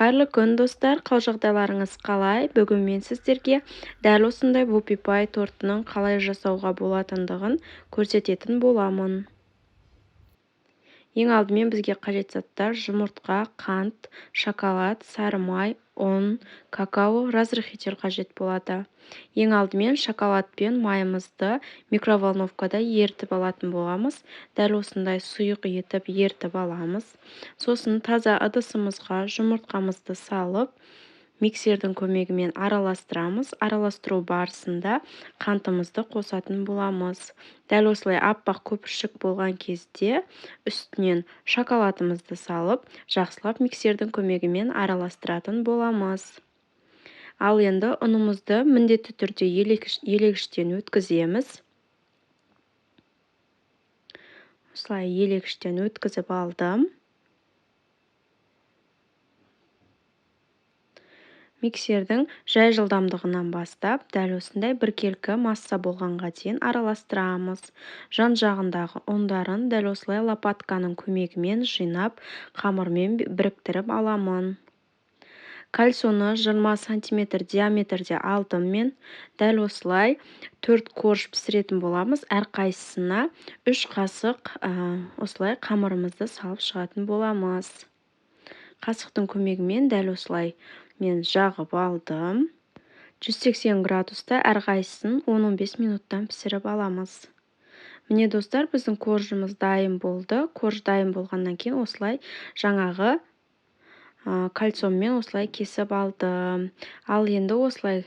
Қайырлы күн, достар! Қал жағдайларыңыз қалай? Бүгін мен сіздерге дәл осындай вупи пай тортының қалай жасауға болатындығын көрсететін боламын. Ең алдымен бізге қажет заттар: жұмыртқа, қант, шоколад, сары май, ұн, какао, разрыхлитель қажет болады. Ең алдымен шоколад пен майымызды микроволновкада ерітіп алатын боламыз. Дәл осындай сұйық етіп ерітіп аламыз. Сосын таза ыдысымызға жұмыртқамызды салып, миксердің көмегімен араластырамыз. Араластыру барысында қантымызды қосатын боламыз. Дәл осылай аппақ көпіршік болған кезде үстінен шоколадымызды салып, жақсылап миксердің көмегімен араластыратын боламыз. Ал енді ұнымызды міндетті түрде елегіштен өткіземіз. Осылай елегіштен өткізіп алдым. Миксердің жай жылдамдығынан бастап, дәл осындай біркелкі масса болғанға дейін араластырамыз. Жан жағындағы ұндарын дәл осылай лопатканың көмегімен жинап, қамырмен біріктіріп аламын. Кальсоны 20 сантиметр диаметрде алдым мен. Дәл осылай 4 корж пісіретін боламыз. Әрқайсысына 3 қасық осылай қамырымызды салып шығатын боламыз. Қасықтың көмегімен дәл осылай мен жағып алдым. 180 градуста әрқайсысын 10-15 минуттан пісіріп аламыз. Міне, достар, біздің коржымыз дайын болды. Корж дайын болғаннан кейін осылай жаңағы кальсонмен осылай кесіп алдым. Ал енді осылай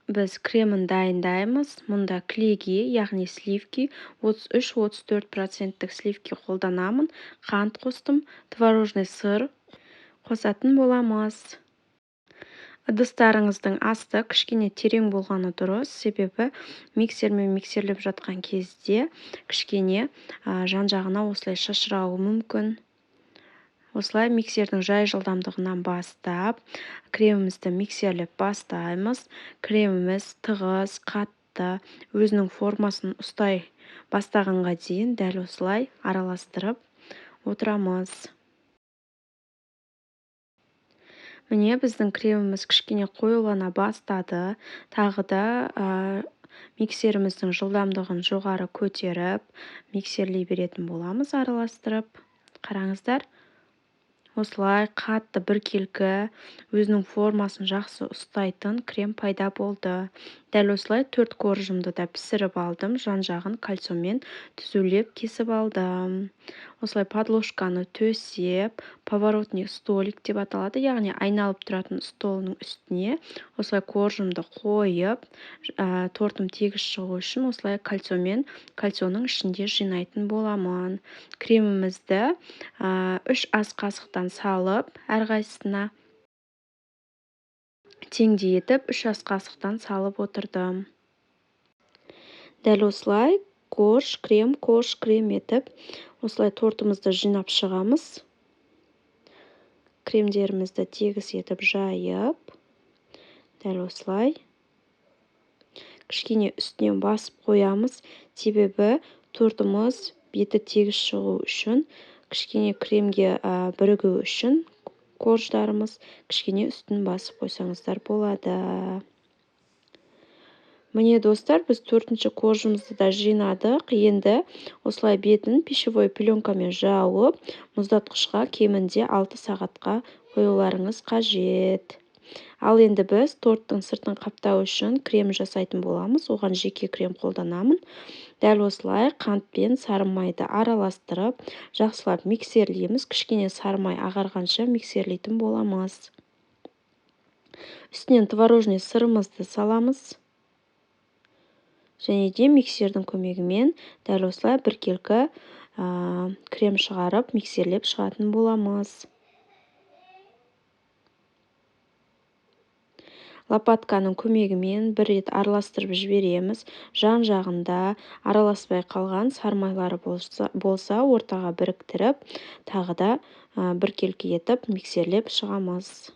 біз кремін дайындаймыз. Мұнда клейге, яғни сливки, 33-34 проценттік сливки қолданамын. Қант қостым, творожный сыр қосатын боламыз. Ыдыстарыңыздың асты кішкене терең болғаны дұрыс, себебі миксермен миксерлеп жатқан кезде кішкене жан-жағына осылай шашырауы мүмкін. Осылай миксердің жай жылдамдығынан бастап, кремімізді миксерлеп бастаймыз. Креміміз тығыз, қатты, өзінің формасын ұстай бастағанға дейін дәл осылай араластырып отырамыз. Міне, біздің креміміз кішкене қоюлана бастады. Тағы да миксеріміздің жылдамдығын жоғары көтеріп, миксерлей беретін боламыз араластырып. Қараңыздар, осылай қатты біркелкі, өзінің формасын жақсы ұстайтын крем пайда болды. Дәл осылай 4 коржымды да пісіріп алдым, жан-жағын кальсонмен түзулеп кесіп алдым. Осылай подложканы төсеп, поворотный столик деп аталады, яғни айналып тұратын столының үстіне осылай коржымды қойып, тортым тегіс шығу үшін осылай кальсонның ішінде жинайтын боламын. Кремімізді 3 ас қасықтан салып, әрқайсысына теңдей етіп 3 ас қасықтан салып отырдым. Дәл осылай корж, крем, корж, крем етіп, осылай тортымызды жинап шығамыз. Кремдерімізді тегіс етіп жайып, дәл осылай кішкене үстінен басып қоямыз, себебі тортымыз беті тегіс шығу үшін, кішкене кремге бірігу үшін корждарымыз кішкене үстін басып қойсаңыздар болады. Міне, достар, біз төртінші коржымызды да жинадық. Енді осылай бетін пищевой пленкамен жауып, мұздатқышқа кемінде 6 сағатқа қоюларыңыз қажет. Ал енді біз торттың сыртын қаптау үшін крем жасайтын боламыз. Оған жеке крем қолданамын. Дәл осылай қант пен сары майды араластырып, жақсылап миксерлейміз. Кішкене сары май ағарғанша миксерлейтін боламыз. Үстінен творожный сырымызды саламыз. Және де миксердің көмегімен дәл осылай біркелкі крем шығарып, миксерлеп шығатын боламыз. Лопатканың көмегімен бір рет араластырып жібереміз. Жан-жағында араласпай қалған сармайлары болса, ортаға біріктіріп, тағы да біркелкі етіп миксерлеп шығамыз.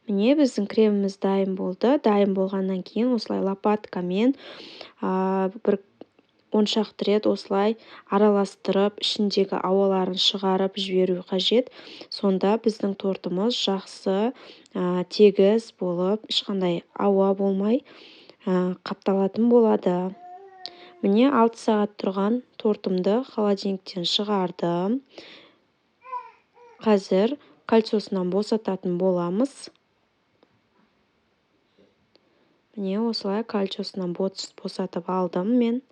Міне, біздің креміміз дайын болды. Дайын болғаннан кейін осылай лопаткамен бір Он шақты рет осылай араластырып, ішіндегі ауаларын шығарып жіберу қажет. Сонда біздің тортымыз жақсы, тегіс болып, ешқандай ауа болмай, қапталатын болады. Міне 6 сағат тұрған тортымды холодильниктен шығардым. Қазір кольцосынан босататын боламыз. Міне осылай кольцосынан босатып алдым мен.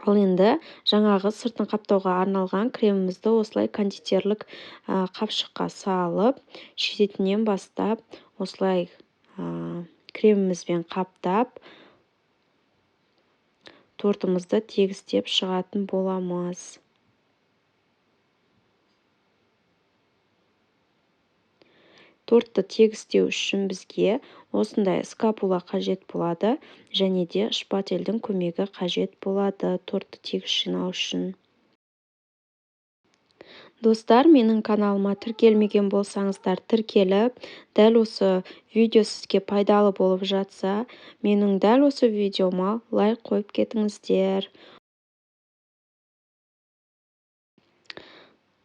Ал енді жаңағы сыртын қаптауға арналған кремімізді осылай кондитерлік қапшыққа салып, шетінен бастап осылай кремімізбен қаптап, тортымызды тегістеп шығатын боламыз. Тортты тегістеу үшін бізге осындай скапула қажет болады, және де шпательдің көмегі қажет болады тортты тегіс жинау үшін. Достар, менің каналыма тіркелмеген болсаңыздар, тіркеліп, дәл осы видео сізге пайдалы болып жатса, менің дәл осы видеома лайк қойып кетіңіздер.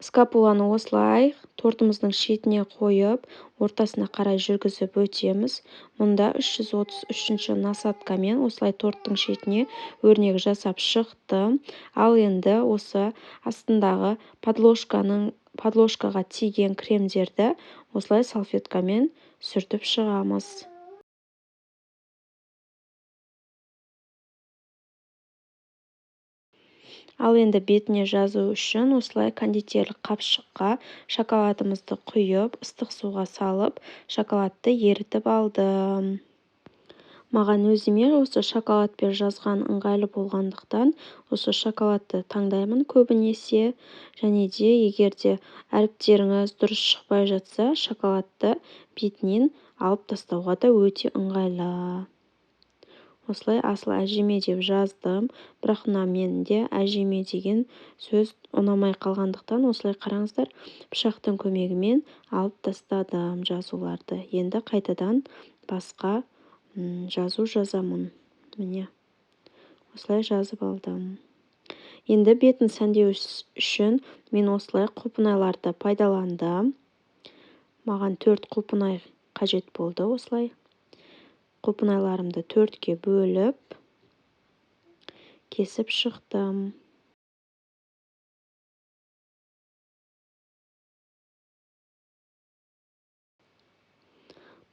Скапуланы осылай тортымыздың шетіне қойып, ортасына қарай жүргізіп өтеміз. Мұнда 333 насадкамен осылай торттың шетіне өрнек жасап шықтым. Ал енді осы астындағы подложкаға тиген кремдерді осылай салфеткамен сүртіп шығамыз. Ал енді бетіне жазу үшін осылай кондитерлік қапшыққа шоколадымызды құйып, ыстық суға салып, шоколадты ерітіп алдым. Маған өзіме осы шоколадпен жазған ыңғайлы болғандықтан осы шоколадты таңдаймын көбінесе. Және де егер де әріптеріңіз дұрыс шықпай жатса, шоколадты бетінен алып тастауға да өте ыңғайлы. Осылай асыл әжеме деп жаздым, бірақ мына менде әжеме деген сөз ұнамай қалғандықтан осылай қараңыздар, пышақтың көмегімен алып тастадым жазуларды. Енді қайтадан басқа жазу жазамын. Міне, осылай жазып алдым. Енді бетін сәндеу үшін мен осылай құлпынайларды пайдаландым. Маған 4 құлпынай қажет болды осылай. Құлпынайларымды 4-ке бөліп, кесіп шықтым.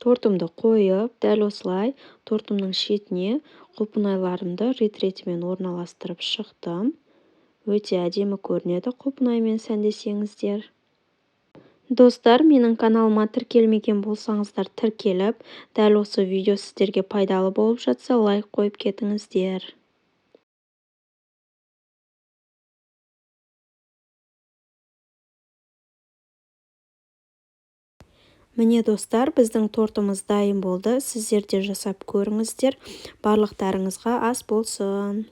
Тортымды қойып, дәл осылай тортымның шетіне құлпынайларымды рет-ретімен орналастырып шықтым. Өте әдемі көрінеді құлпынаймен сәндесеңіздер. Достар, менің каналыма тіркелмеген болсаңыздар тіркеліп, дәл осы видео сіздерге пайдалы болып жатса, лайк қойып кетіңіздер. Міне достар, біздің тортымыз дайын болды. Сіздер де жасап көріңіздер. Барлықтарыңызға ас болсын.